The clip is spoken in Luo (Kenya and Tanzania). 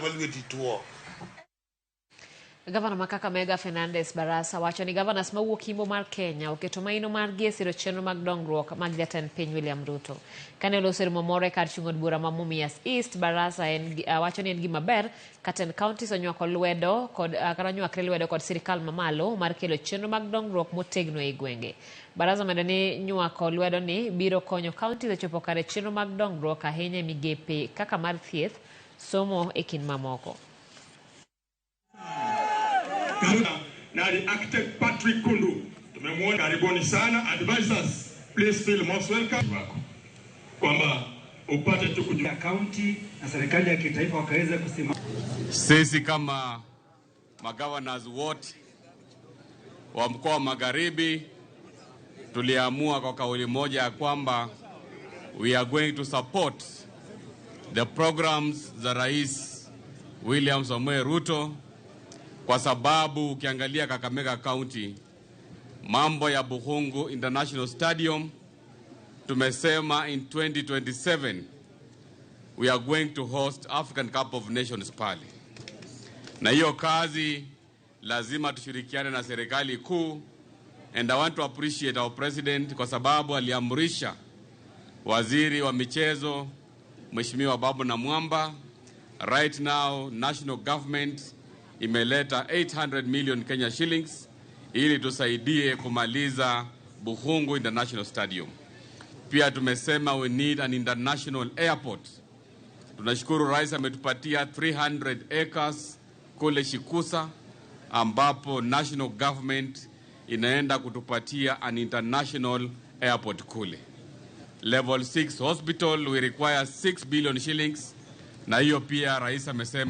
ma lweti tuo. Gavana ma Kakamega Fernandes Barasa wacho ni gavanas mawuok Yimbo mar Kenya oketo maino margi e siro chenro mag dongruok mag jatend piny William Ruto. Kane oloso e romo moro e kar chung' od bura ma Mumias East, Barasa en, wacho ni en gima ber ka tend counties onywako lwedo kod kata onywakre lwedo kod sirikal mamalo mar kelo chenro mag dongruok motegno ei gwenge. Barasa omedo ni nywako lwedo ni biro konyo counties e chopo kare chenro mag dongruok ahinya e migepe kaka mar thieth, somo e kind mamoko. Na architect Patrick Kundu. Tumemwona, karibuni sana advisors, please feel most welcome wako kwamba upate tu kujua ya kaunti na serikali ya kitaifa wakaweza kusimama. Sisi kama magovernors wote wa mkoa wa Magharibi tuliamua kwa kauli moja ya kwamba we are going to support the programs za Rais William Samoei Ruto, kwa sababu ukiangalia Kakamega County, mambo ya Bukhungu International Stadium tumesema in 2027 we are going to host African Cup of Nations pale, na hiyo kazi lazima tushirikiane na serikali kuu, and I want to appreciate our president kwa sababu aliamrisha waziri wa michezo, Mheshimiwa Ababu Namwamba. Right now national government imeleta 800 million Kenya shillings ili tusaidie kumaliza Bukhungu International Stadium. Pia tumesema we need an international airport. Tunashukuru rais ametupatia 300 acres kule Shikusa ambapo national government inaenda kutupatia an international airport kule. Level 6 hospital we require 6 billion shillings, na hiyo pia rais amesema.